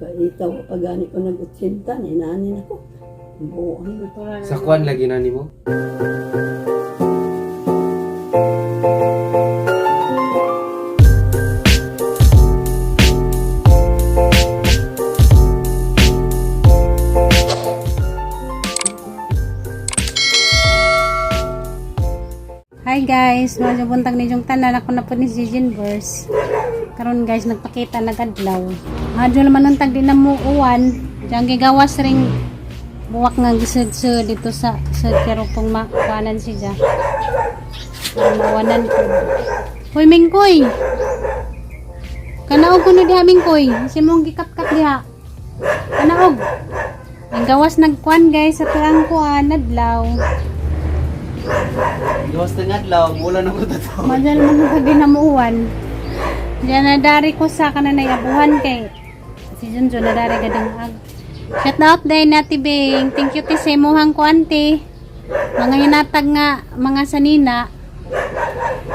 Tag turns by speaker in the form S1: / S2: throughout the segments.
S1: Kaitaw pa gani ko nag-80, inanin ako. Buang na.
S2: Sa kuan lagi na nimo?
S3: Hi guys, mga buntag ninyong tanan, ako na po ni si Jinverse. Karon guys, nagpakita nagadlaw. Adyo naman ang tag di na mo uwan. Diyan gigawas ring buwak nga gisud dito sa kerupong makuanan siya. Mawanan ko. Hoy Mingkoy. Kanaog kuno diha, Mingkoy. Si mong gikatkat diha. Kanaog. Ang gawas nagkuan guys sa tuang kuan nadlaw.
S2: Gawas na ngadlaw, mula na ko tato.
S3: Madal mo sa ginamuan. Diyan na dari ko sa kananay abuhan kay si Junjun na dari gadang ag. Shout out day nati Bing. Thank you ti sa imuhang kuante. Mga hinatag nga mga sanina.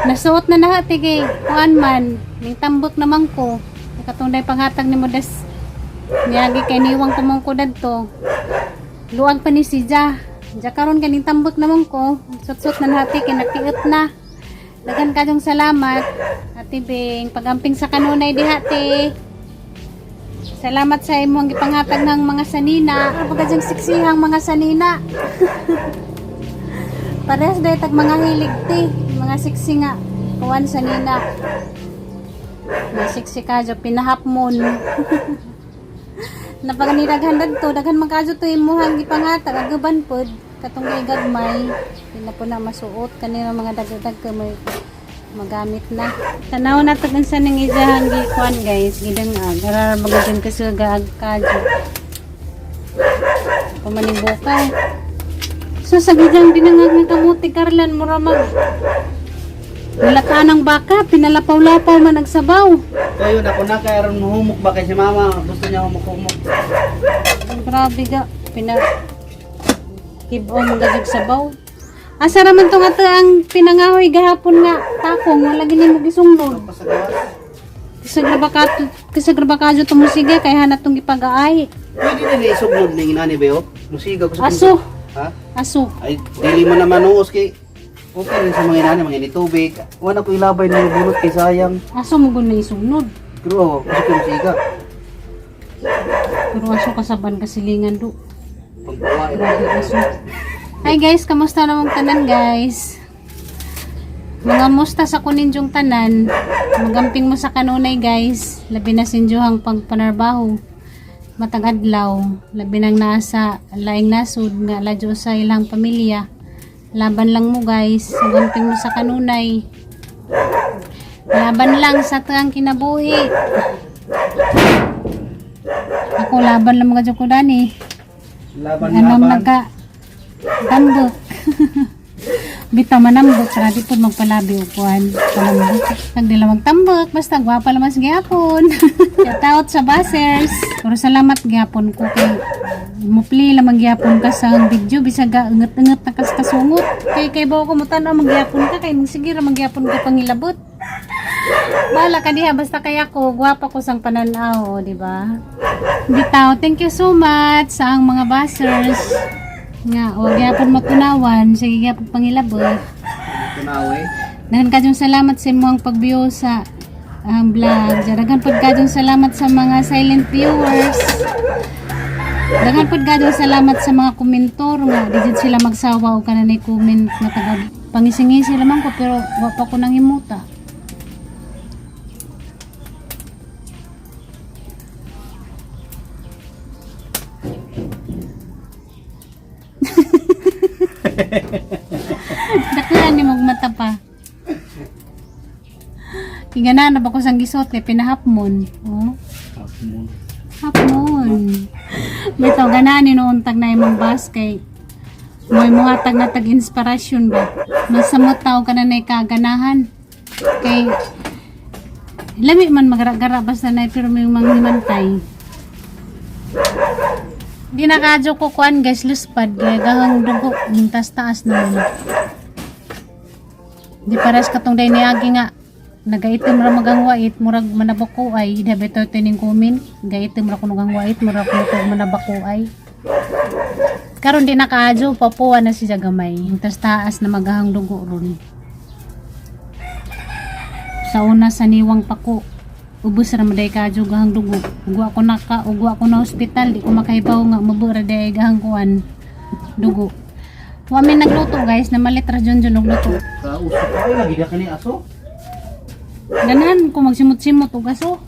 S3: Nasuot na na ti kay kuan man. Ning tambok naman ko. Katong day panghatag ni mo des. Niagi kay niwang kumong ko dadto. Luag pa ni si Ja. Ja karon kaning tambok naman ko. Sutsot na nati kay napiot na. Daghan kayong salamat. Ate Bing, pagamping sa kanunay diha te. Salamat sa imong gipanghatag ng mga sanina. Ano pa kadyang siksihang mga sanina? Parehas dahil tag mga hilig te. Mga siksi nga. Kuwan sanina. Mga siksi ka dyo, pinahapmon. Napaganidaghan to, daghan man kadyo to imuhang gipanghatag agaban pod katong kay gagmay. Di na po na masuot kanila mga dagdag may magamit na. Tanaw na to sa ning isahang gikuan guys, gidang ag arar magadyan kasuga ag kadyo. Pamanibukay. So sa gidang dinangag ng kamuti Karlan mura mag Nalakaan ang baka, pinalapaw-lapaw man nagsabaw.
S2: Kayo na ko na kay aron muhumok ba kay si mama, gusto niya humok-humok.
S3: Grabe ga, pina kibong gajug sabaw. Asa raman tong ato ang pinangahoy gahapon nga takong wala gini mo gisungnod.
S2: Sa gawas.
S3: Kisag rabakajo tumusiga kay hanat tong gipagaay.
S2: Pwede na ni isugnod ning inani ba yo? Musiga ko sa
S3: Aso,
S2: Ha?
S3: aso.
S2: Ay dili man naman uos kay okay rin sa mga inani, mga initubig. Wala ko ilabay ng bunot kay sayang.
S3: Aso mo gud na isunod.
S2: Pero oh, gusto ko musiga.
S3: Pero aso kasaban kasilingan do.
S2: Pagbawa.
S3: Grabe aso. Hi guys, kamusta namang tanan guys? Mga musta sa kuninjong tanan. Magamping mo sa kanunay guys. Labi na sinjuhang pagpanarbaho. Matag adlaw, labi nang nasa laing nasud nga ladyo sa ilang pamilya. Laban lang mo guys, magamping mo sa kanunay. Laban lang sa tuang kinabuhi. Ako laban lang mga ko dani.
S2: Laban
S3: Anam
S2: laban.
S3: nagka tambok. Bitaw manambok para di pud magpalabi og kuan panambok. Nagdila magtambok basta gwapa laman sa gihapon. Shout out sa buzzers. Pero salamat gihapon ko kay mupli lamang gihapon ka sa video bisag ga inget-inget na kas kasungot. Kay kay bawo ko mo tan-aw magyapon ka kay sige ra magyapon ka pangilabot. Bahala ka diha basta kay ako gwapa ko sang pananaw, di ba? Bitaw, thank you so much sa ang mga buzzers. Nga, o gyapon matunawan, sige gyapon pangilabot.
S2: Tunaw eh.
S3: Daghan kadyong salamat sa imong pag-view sa ang vlog. Daghan pud kadyong salamat sa mga silent viewers. Daghan pud kadyong salamat sa mga komentor nga di jud sila magsawa og kananay comment nga taga pangisingisi lamang ko pero wa pa ko nang himuta. Dakuan ni mong mata pa. Ingana na ba ko sang gisot kay pinahapmon. Oh. Hapmon. Bitaw ganani noon tag na imong bus kay mo'y mga tag na tag inspirasyon ba. Masamot tao ka na nay kaganahan. Kay lami man magara-gara basta na pero may manghimantay. Di na kadyo ko kuan guys luspad kay gahang dugo ning taas-taas naman. Di pares katong day niagi nga Nagaitim ra magang wait, murag manabako ay dabi to tining kumin. Gaitim ra kuno gang wait, murag kuno kog manabako ay. Karon di nakaadyo, papuwa na siya gamay. Tas taas na magahang dugo ron. Sa una sa niwang pako, ubos ra maday kaadyo gahang dugo. Ugwa ko naka, ugwa ko na ospital, di ko makahibaw nga mabura day gahang kuan dugo. Wa mi nagluto, guys, na malit ra jun jun og luto.
S2: Kauso pa ay lagi ka ni aso.
S3: Ganahan ko magsimot-simot og aso.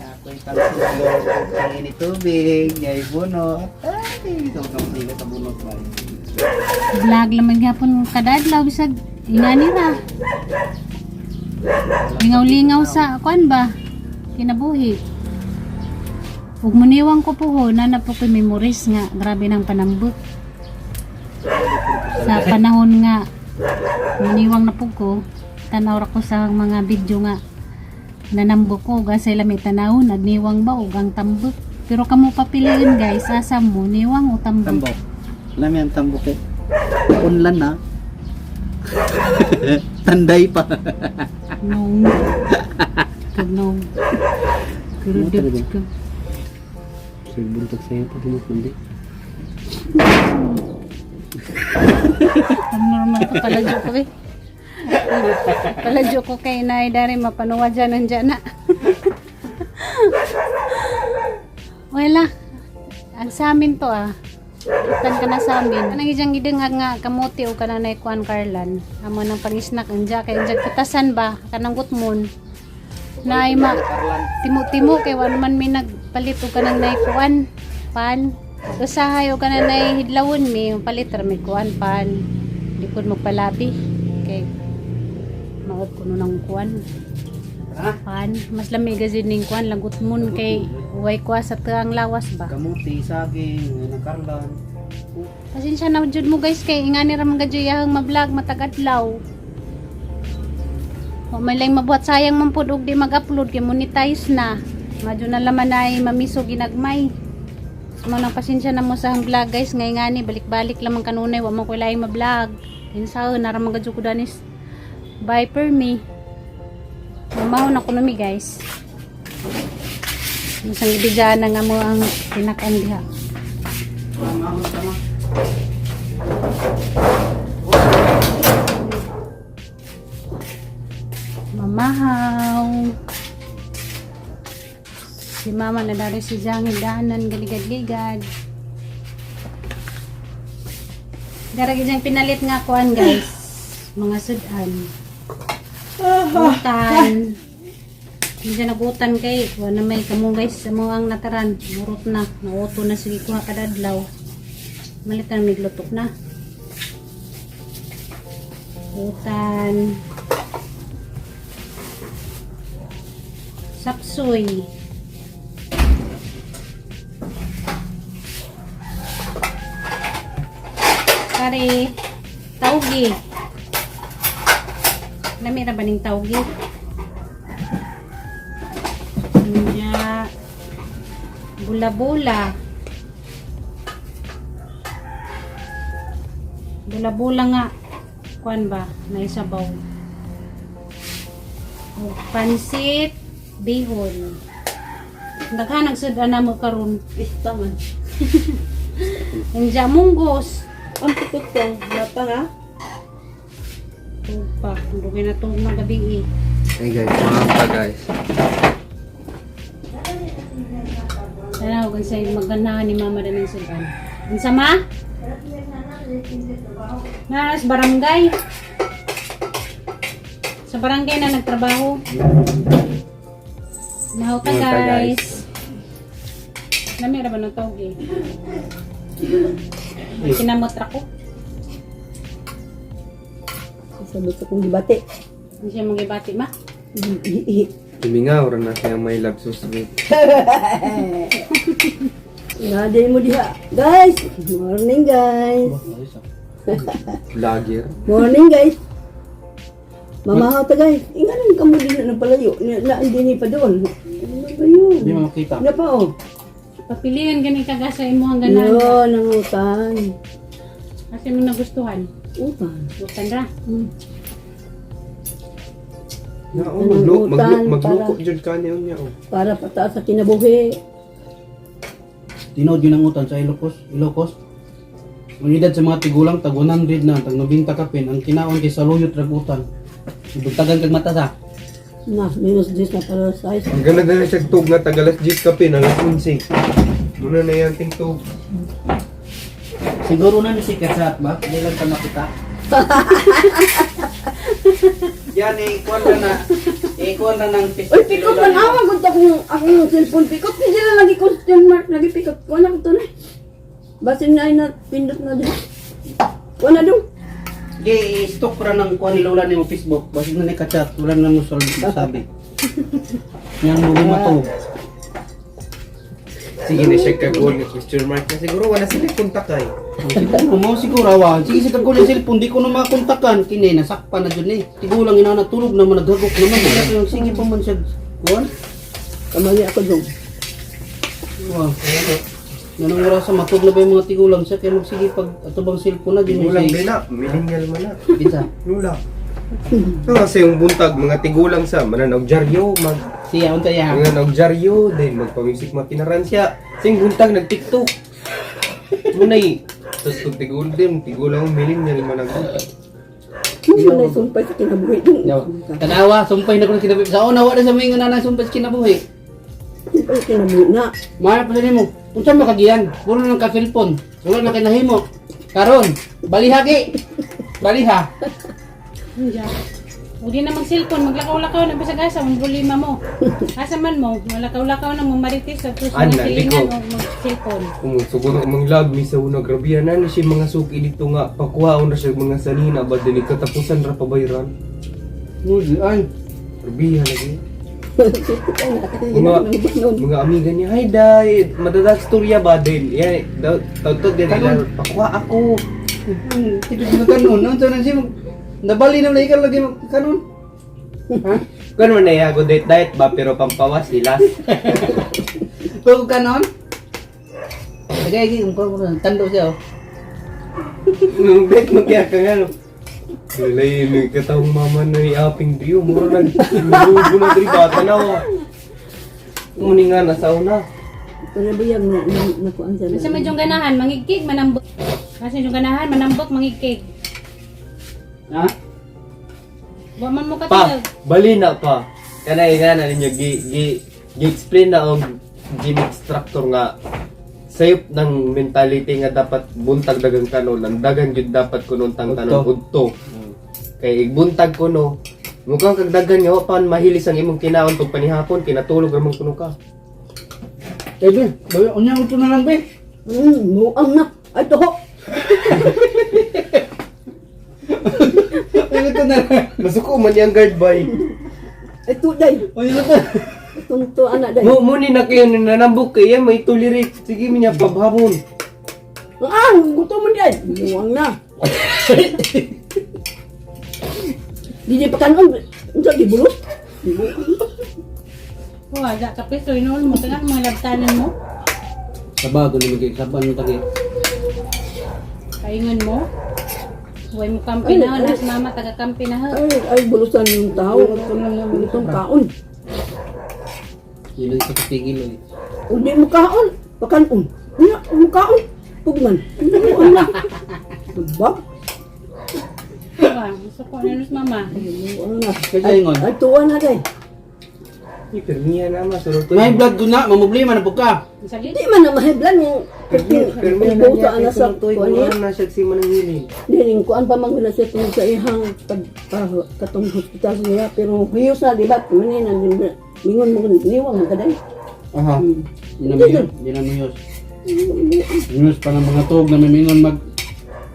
S2: Ako'y tagsulog ang ini tubig, ngay bunot. Ay, ito kang sila sa bunot ba.
S3: Vlog lang man gyapon kada adlaw bisag ingani ra. Lingaw-lingaw sa kuan ba? Kinabuhi. Ug muniwang ko puho na na po ko'y memories nga grabe ng panambot. Sa panahon nga muniwang na po ko, tanaw ra ko sa mga video nga nanambo ko ug asay lami tanawon agniwang ba ug ang tambot. Pero kamo papiliin, guys, asa mo niwang o tambot?
S2: Tambok. Alam yan, tambok eh. Unlan na. Tanday pa.
S3: No. Kagnog. Pero
S2: Ano talaga?
S3: di ka.
S2: Sige, buntag sa'yo pa bunot mandi.
S3: Normal ko pala ko eh. Pala ko kay inay dari mapanuwa dyan nandiyan na. Wala. Ang sa amin to ah. Itan ka na sa amin. Anang ijang gidengag nga kamote o kananay kuan Carlan. Amo nang pangisnak anja kay anja kitasan ba kanang gutmon. Naay ma timo-timo kay wala man may nagpalit og kanang nay kuan pan. Usahay og kanang nay hidlawon mi palit ra may kuan pan. Di pud magpalabi kay maot kuno nang kuan
S2: Ha?
S3: pan. Mas lami gazid ning kuan lagot mon kay way kuha sa tuang lawas ba.
S2: Kamuti, saging, nakarlan.
S3: Pasensya na jud mo, guys, kay ingani ra man gadyo yahang ma-vlog matag adlaw. Wa may lang mabuhat, sayang man pud og di mag-upload kay monetize na. Madyo na laman ay mamiso ginagmay. So, mo nang pasensya na mo sa ang vlog, guys, ngay ngani balik-balik lamang kanunay wa man ko laing ma-vlog. Kinsaon na ra man gadyo ko danis. Bye per me. Mamaho na kuno mi, guys. Isang ibigyan na nga mo ang pinakan diha.
S2: Tama, tama.
S3: Mamahaw. Si mama na dari si Jangin daanan galigad-ligad. Daragi diyang pinalit nga kuan, guys. Mga sudan. Utan. Hindi nagutan kay wala may kamo, guys, sa mga ang nataran. Murot na. Nauto na sige kuha kadadlaw. Malit na miglutok na. Utan. Sapsoy. Kare, taugi. Lami ra ba ning taugi? Nya, bula-bula. Bula-bula nga. Kuan ba? Naisabaw. O, pansit, bihon. Daghan ang sud-an mo karon.
S1: Pista man.
S3: Ang munggos.
S1: Ang tukot ko, wala pa ha?
S3: Tupa, dugay na tuog ng gabi eh.
S4: Hey guys, mga pa guys.
S3: Tanaw kung sa'yo maganahan ni mama na ng sudan. Unsa ma? Naras barangay. Sa barangay na nagtrabaho. Nahuta,
S4: Nahuta,
S3: guys.
S4: guys.
S3: Lami ra ba ng tawag eh? Kinamot ra ko.
S1: Sabot sa kong gibati.
S3: Hindi siya magibati ma.
S4: Tumingaw ra na siya may love so sweet.
S1: Naday mo diha. Guys, morning guys.
S4: Vlogger.
S1: Morning guys. Mamahaw ta guys. Inganan ka mo din na palayo. Na, na hindi pa doon. Ano ba yun?
S2: Hindi mo makita.
S1: Na pa oh.
S3: Papilihan gani ka sa imong ganahan.
S1: Yun, ang utan.
S3: Kasi mo nagustuhan.
S1: Utan.
S3: Utan ra.
S4: Na, oh,
S1: Anong utan
S4: magluko
S1: para-
S4: jud ka niyo niya oh.
S1: Para pataas sa kinabuhi.
S2: Tinod yun ang utan sa Ilocos. Ilocos. Unidad sa mga tigulang tag 100 na tag 90 kapin ang kinaon kay saluyot rag utan. Ibugtagan kag mata sa.
S1: Na, minus 10 na para sa size.
S4: Ang ganda na siya tug nga tagalas 10 kape na alas 11. Muna na yan ting tug.
S2: Siguro na ni si Katsat ba? Hindi lang ka makita. Yan eh, kuwan na na. Eh, kuwan na ng
S1: Uy, pick up man awa gud akong akong cellphone pick up. Hindi na lagi question mark, lagi pick up. Kuha na ko to na. Basin na na pindot na din. Kuha na dong.
S2: Di, stock ra ng kuwan ni Lola ni mo Facebook. Basin na ni Katsat, wala na mo sabi. Yan mo to.
S4: Sige na siya kagol nga question mark na siguro wala sila kontak ay.
S2: Siguro mo siguro awa. Sige sa kagol yung cellphone di ko na makontakan kini nasakpan na jud ni. Tigulang ina natulog naman naghagok naman. Kaya sige pa man siya kuwan.
S1: Kamali ako dong.
S2: Wow. Nanong oras sa matug na ba yung mga tigulang siya kaya magsige pag ato bang cellphone na din
S4: Tigulang din na, millennial man na.
S2: Kinsa?
S4: Lula. No, kasi yung buntag mga tigulang sa mananog dyaryo mag
S2: Siya unta ya.
S4: mga dyaryo then magpa-music makinaran siya. Sing buntag nag TikTok. Munay tapos kung tigulang din, tigulang millennial man ang
S1: Hindi mo na sumpay sa kinabuhi dong.
S2: Yaw. Tanawa, sumpay na ko ng kinabuhi. Sa una, wala sa mga nanay sumpay sa kinabuhi.
S1: Sumpay sa kinabuhi na.
S2: Mahal pa nimo. Unsa makagiyan? Puro nang ka cellphone. Wala na kay nahimo. Karon, baliha ki. Baliha.
S3: Hindi. Uli na mag-cellphone, maglakaw-lakaw na bisag asa, ang problema mo. Asa man mo, malakaw-lakaw na mo marites sa puso
S4: Ana,
S3: ng silingan
S4: di
S3: o
S4: ko.
S3: mag-cellphone.
S4: Kung siguro mang love mi sa una grabe na ni siya mga suki dito nga pakuhaon ra siya mga sanina ba dili katapusan ra pabayran.
S2: Nudi ay.
S4: Grabe lagi.
S1: Sumpay na.
S4: Mga mga amiga niya, "Hi day, madadag storya ba din?" Yan, daw tawtog din nila, pakuha ako.
S2: Ito sa kanon, unsa na siya mag nabali na lagi ka lagi mag kanon. Ha?
S4: Kuan man na yago diet diet ba pero pampawas ilas.
S2: Pag kanon? Tagay gi um ko tando siya oh.
S4: Nung bet magkaya ka nga no. Walay ni katawang mama na ni Aping Drio, mura nag lugo na diri bata na wa. Muni nga nasa una.
S1: Pero biyag na nakuan siya.
S3: Kasi medyo ganahan, mangigkig, manambok. Kasi medyo ganahan, manambok, mangigkig.
S2: Ha?
S3: Wa man mo
S4: Pa,
S3: katulog.
S4: bali na pa. Kanay nga na ninyo gi gi gi explain na og gym instructor nga sayop ng mentality nga dapat buntag dagang kanon, ang dagan gyud dapat kunon tang tanon
S2: Udto.
S4: udto. Kay igbuntag kuno, mukhang kagdagan nga wa pa mahilis ang imong kinaon pag panihapon, kinatulog ra man kuno ka.
S2: Eh be, bawi unya uto na lang be.
S1: Muang na. Ay, toho.
S2: Unya uto na lang.
S4: Masuko man yang guard bay.
S1: Ay, tuday.
S2: Unya uto.
S1: Tunto anak day.
S4: Mo mo ni na kayo nanambok kay may tolerate. Sige mi niya pabhabon.
S1: Ah, gusto mo day. Muang na. Di pa kanon. Unsa gibulos?
S3: Wa, da ka piso, inuol mo, tagang mga labtanan mo.
S2: Sabago ni mig saban tagi.
S3: Paingon mo. Huwag mo kampi na, nas mama, taga kampi na.
S1: Ay, ay bulusan yung tao. Bulusan kaon.
S2: Yun ang sa katigil oy.
S1: Hindi mo kaon. Pakanon. Unya, mo kaon. Pugnan. Muang na. Diba?
S3: Wa, gusto ko na nas mama.
S1: Muang na.
S2: Kaya ingon.
S1: Ay, tuwa na day.
S4: Ni permiya na ma sulod
S2: May blood ko na, mamroblema na pud ka.
S3: Salit.
S1: Di man na mahiblan yung
S4: Permiya na
S1: puso
S4: niya
S1: ana
S4: kay
S1: sa
S4: sulod
S1: kuan niya.
S4: na siya si manang
S1: Dining kuan pa man gud siya tungod sa ihang pag katong hospital niya pero hiyos na di ba mani na mingon mo niwang ka day.
S2: Aha. Di na miyos, di na miyos. Miyos pa ng mga tug na mimingon mag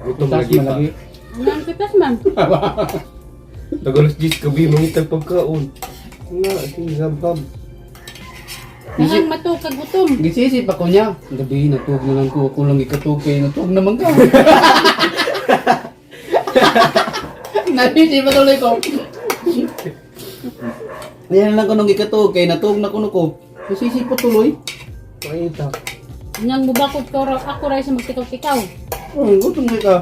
S4: Gutom
S2: Pitas
S4: lagi pa.
S2: malagi.
S3: Ang pitas man.
S4: Tagalos 10 gabi mangitag pagkaon. Nga sige gabab.
S3: Nang matug kag gutom.
S2: Gisisi pa ko niya. Gabi, natug na lang ko. Ako lang ikatug kay natug naman ka. Naisip pa tuloy ko. Ayan lang ko nung ikatug kay natug na kuno ko. Nasisi pa tuloy.
S4: Pakita.
S3: Nang mubakod ko ra ako ra sa magtikaw-tikaw.
S2: Oh, gutom na ka.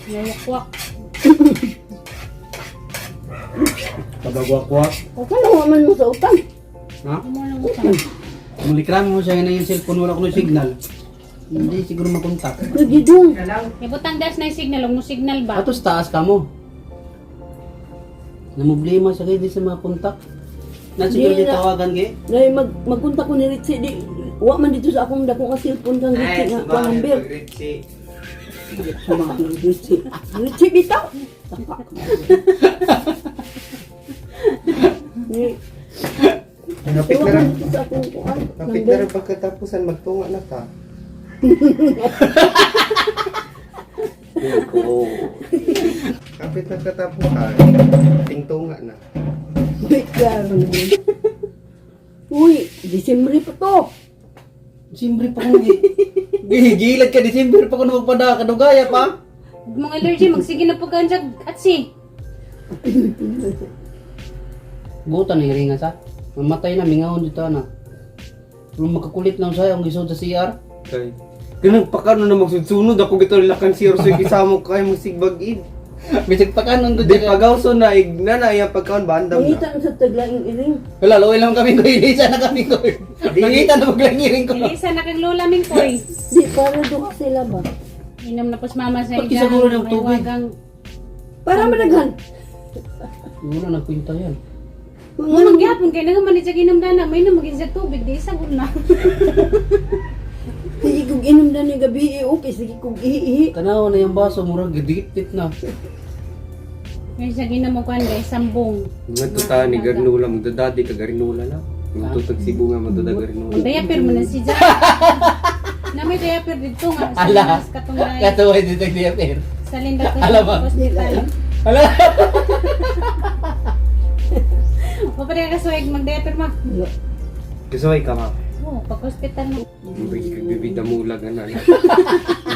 S3: Ngawakwak.
S2: Kabagwakwak.
S1: O kano man mo sa utang.
S2: Ha?
S3: Amo lang utang.
S2: Mulikram mo siya na yung cellphone, wala ko ng signal. Hindi siguro makontak.
S1: Nagidong.
S3: Ibutang das na yung signal, og mo signal ba?
S2: Atos taas ka mo. Namblema siya kayo di sa mga kontak. Na siguro
S1: Di
S2: di
S1: na.
S2: tawagan kay.
S1: Dahil magkunta ko ni Ritzy di wa man dito sa akong dako nga cellphone kang Ritzy nga kuan number. Suma ng Ritzy. Ritzy bitaw. Saka. Ni
S4: Kapit
S1: wa
S4: na
S1: man
S4: rin.
S1: dito sa akong kuan
S4: Kapit na
S1: number.
S4: rin pagkatapusan, magtunga na ka. Kapit na katapusan, tingtunga na.
S1: Wait, klaro na. Uy, Disyembre pa to.
S2: Disyembre pa ko Gigilat ka Disyembre pa ko na magpada kadugaya pa.
S3: Ug mga allergy magsige na po kanjag at si.
S2: Buta na hiringan sa. Mamatay na mingahon dito ana. Pero makakulit lang siya ang gisod sa CR.
S4: Kay. Ganun pa kano na magsunod ako gito lakan si Orso kisamo kay mo sigbag-id.
S2: Bisag pa kanon
S4: Di
S2: gud.
S4: pagawso na igna na iya pagkaon bandam na.
S1: Mangita na sa taglaing iring.
S2: Wala luoy lang kami ko ilisa na kami ko. Nangita na maglangiring ko.
S3: Elisa na kang lola ming koy.
S1: Di para do ka sila ba?
S3: Inom na po si mama sa
S2: Ba't kisaguro ng tubig?
S3: Wagang
S1: Para madaghan.
S2: Wala nagkwenta yan.
S3: Mga magyapon kay nagaman ni siya inom dana, may inom magin siya tubig di isang una.
S1: Sige kog inom na ni gabi eh, okay sige kog ihi-ihi.
S2: Tanawa na yung baso murag gidikit na.
S3: May siya ginom og kuan guys, sambong.
S4: Ngadto ta ni Garnula magdadadi ka Garnula na. Ngadto tag Cebu nga magdada Garnula.
S3: Diaper mo na si Jack. Na may diaper dito nga sa
S2: Ala.
S3: mas katungay.
S2: Katuwa dito diaper.
S3: Sa linda ko
S2: Ala ba?
S3: sa hospital.
S2: Ala.
S3: Wa pa ka suweg mag-diaper ma.
S4: Kasaway ka ma.
S3: Oh, pag hospital mo.
S4: Bigay kag bibida mula gana.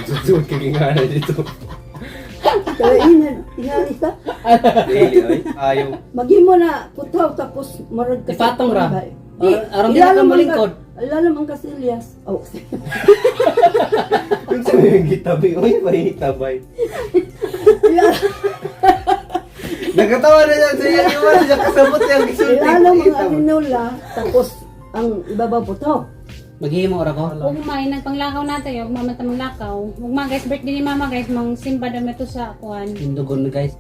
S4: Susunod kag ingana dito.
S1: Kaya ina, inalisa.
S4: Dili ay ayaw.
S1: Maghimo na putaw tapos marag ka.
S2: Ipatong ra.
S1: Di,
S2: Aron di na ka
S1: ilalom ang
S2: malingkod.
S1: Ilalom ang kasilyas. Oh.
S4: Unsa may yung gitabi oy may hitabay. Nagkatawa na siya sa iya wala siya kasabot yang gisulti.
S1: Ilalom ang alinula tapos ang ibabaw putaw.
S2: Maghimo ra ko.
S3: Huwag kumain ng panglakaw natin, huwag mama tamang lakaw. Huwag ma guys, birthday ni mama guys, mang simba dami to sa kuan.
S2: Indugon na guys.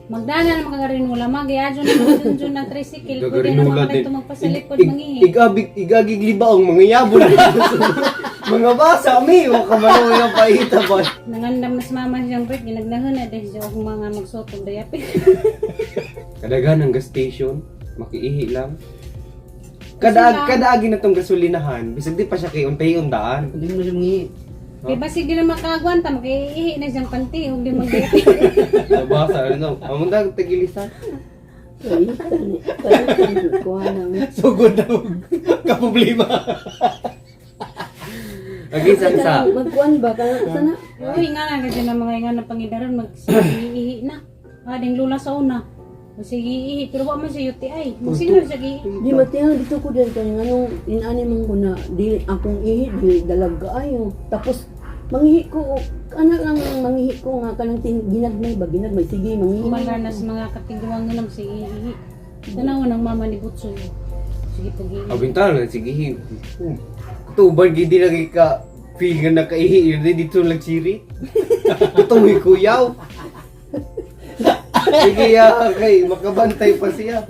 S3: Magdana na makagarinula, magiadyo na mga na tricycle, pwede na
S4: Gagarinula
S3: mga
S4: din.
S3: dito magpasalikod mangihi.
S4: Igabig igagig libaong mga yabo na. Mga basa mi wa ka man yung pahitabay.
S3: Nangandam na si mama siyang birthday, nagnahon na dahil siya og mga magsuot og diaper.
S4: Kadaghan ang gas station, makiihi lang. Kada kadaagi na tong gasolinahan, bisag di pa siya kay untay undaan.
S2: Hindi mo na siya mangihi.
S3: Di ba sige na makaagwanta, makiihi na siyang panty, huwag din mag-diaper.
S4: Nabasa ano, among dag tagilisan.
S1: Kaya ni, kaya ni kuha na.
S2: Sugod na ka problema.
S4: Agi sa isa.
S1: Magkuan ba kana sana?
S3: Uy, nga na kasi na mga nga na pangidaron, magsiihi na. Ah, ding lula sa una. Sige ihi, pero wa man siya UTI. Magsige na siya giihi.
S1: Di matihan dito ko din kay nganong inani man ko na di akong ihi di dalag kaayo. Tapos manghihi ko ana lang manghihi ko nga kanang ginagmay ba ginagmay sige manghihi.
S3: Kumala na sa mga katiguang nga sige ihi. Tanaw ng mama ni Butsoy. Sige pag ihi.
S4: Abintal na sige. Tuban gid di lagi ka feel nga nakaihi yun di dito lang siri. Tutoy kuyaw. Sige ya kay makabantay pa siya.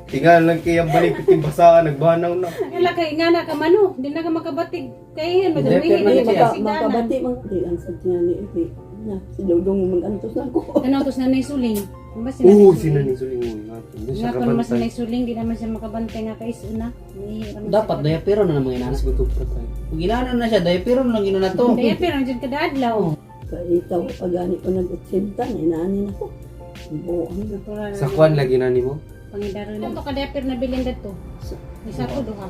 S4: Tingal lang kaya balik yung basaan nagbanaw na.
S3: Kala kay nga na ka mano, di na ka makabatig. Kay yan,
S2: Hindi,
S3: madamihi
S2: pero
S3: na
S1: Di
S3: siya sigana.
S1: makabati man di ang sa tingali eh. Na si Dodong magantos na ako.
S3: Tanaw tos nanay suling. Ba si nanay
S4: Oo,
S3: suling?
S4: sina ni Sulingon natin. Doon siya
S3: Nga pa naman si
S4: kabantay.
S3: nanay suling, di naman siya makabantay nga kay una. Ihi ra man
S2: Dapat
S3: siya.
S2: diapero na ng mga inana.
S4: Mas gutom pa tayo.
S2: Pag inana na siya, diapero na lang ina na to.
S3: Kaya pero nandiyan kada adlaw.
S1: Kay itaw pagani ko nag-80 na inaani na ko. Buang na.
S4: Sa kwan lagi na nimo?
S3: Pangidaron. Ito kada pero nabilin dito. Isa ko duha.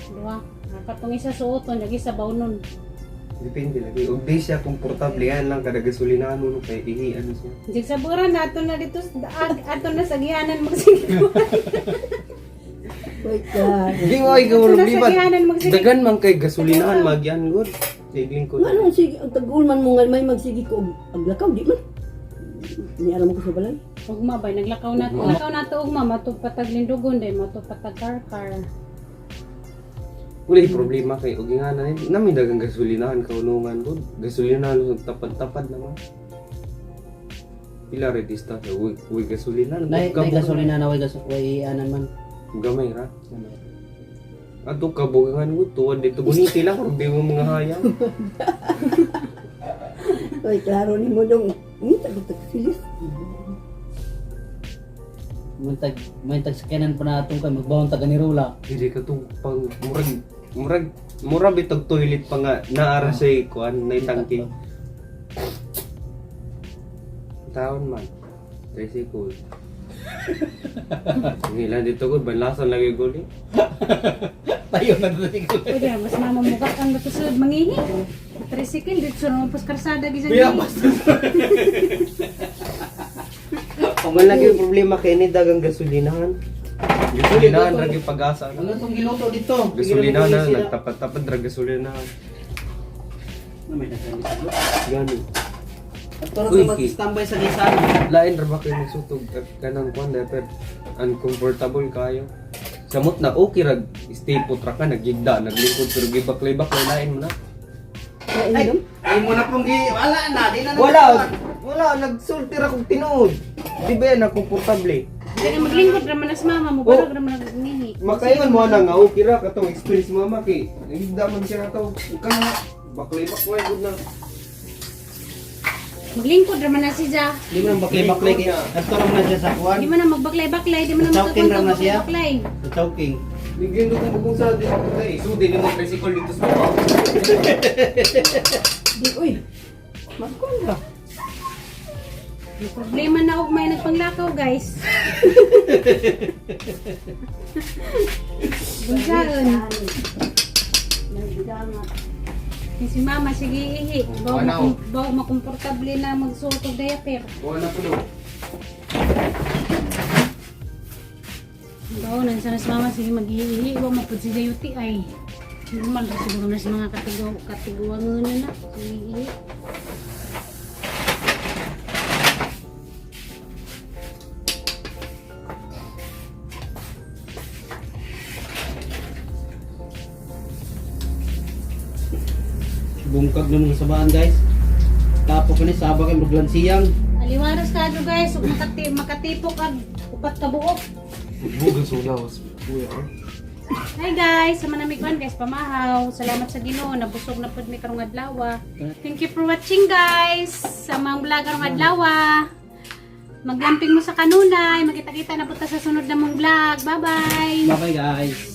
S3: Duha. Katong isa suoton, lagi sa bawnon.
S4: Depende lagi. Og di siya komportable yan lang kada gasolinahan mo kay ihi ano siya.
S3: Jig sa bura na ato na dito ato na sa gihanan magsiguro.
S1: Wait ka.
S4: Di mo ay
S3: Ito na
S4: problema.
S3: sa gihanan, magsige.
S4: Dagan man kay gasolinahan magyan gud. Sigling ko.
S1: Nga nung sige, ang tagul man mo nga may magsige ko og og lakaw di man. Niaram ko sa balay.
S3: Ugma bay naglakaw na to. Lakaw na to ugma matugpatag lindugon day matugpatag karkar.
S4: Wala problema kay og nga na nami dagang gasolinahan kaunungan gud. Gasolinahan sa tapad-tapad naman. Pila redista sa uy, uy gasolina.
S2: Nay, nay gasolina na way gasol way anan man.
S4: Gamay ra. Ato kabugangan gud tuwad dito guniti lang kung di mo mga hayang.
S1: Oy, klaro ni mo dong. Ngita ko tagsilis.
S2: Muntag may tagsakyanan pa na atong kay magbawon ta ganirula.
S4: Dili ka to pang murag murag murag bitog toilet pa nga naara sa kuan nay tangke. Taon man. Tricycle. Ang dito ko, banlasan lagi guli.
S2: Tayo na dito.
S3: Pwede na, mas mama mo ka kang sulod mangihi. Tricycle dito sa mga karsada gisan.
S4: Kuya, basta. Wala lagi problema kay ni dagang gasolinahan. Gasolinahan ra gyud pag-asa.
S2: Ano tong giluto dito?
S4: Gasolinahan na nagtapat-tapat ra gasolinahan.
S2: Ano may nagani sa
S4: Gani.
S2: At para
S4: Uy,
S2: sa mag-standby sa gisan.
S4: Lain ra ba kayo magsutog at kanang kuan pero uncomfortable kayo. Samot na okay ra stay put ra ka nagyigda naglingkod pero gibaklay-baklay lain mo na.
S1: Ay, dong.
S2: Ay mo na pong gi wala na di na
S4: Wala wala nagsulti ra kog tinuod. Di ba yan na komportable?
S3: Kaya maglingkod ra man as mama mo,
S4: Oh.
S3: barog ra man nagnihi.
S4: Makaingon mo na nga okay ra katong experience mama kay nagyigda man siya to. Ka baklay-baklay gud na.
S3: Maglingkod ra man na si Ja.
S2: Di mo nang baklay-baklay kay ato ra man siya sa kuan.
S3: Di man na magbaklay-baklay, di man na
S2: Chowking ra man siya.
S3: magbaklay.
S2: Sa chowking.
S4: Bigyan ko kung kung sa di ako kay sudi nimo tricycle dito sa baba.
S1: Di oy. Magkuan ra.
S3: May problema na og may nagpanglakaw, guys. Bunsaon. Si mama sige ihi. Baw
S4: Wala, oh.
S3: baw makomportable na magsuot og diaper.
S4: Wala po do.
S3: Baw nan sana si mama sige mag-ihi. Wa mapud si UTI. Normal ra siguro na sa mga katigaw katiguangan na na. Sige ihi.
S2: Bungkag ng mga sabaan guys. Tapo ko ni saba kay maglansiyang.
S3: Aliwaras ka guys, ug makatipok ag upat ka buok.
S4: Bugan sulawas kuya.
S3: Hi guys, sa manamigwan guys, pamahaw. Salamat sa Ginoo, nabusog na pud mi karong adlaw. Thank you for watching guys. Sa mga vlog karong adlaw. Maglamping mo sa kanunay. Magkita-kita na po ta sa sunod na mong vlog. Bye-bye.
S2: Bye bye guys.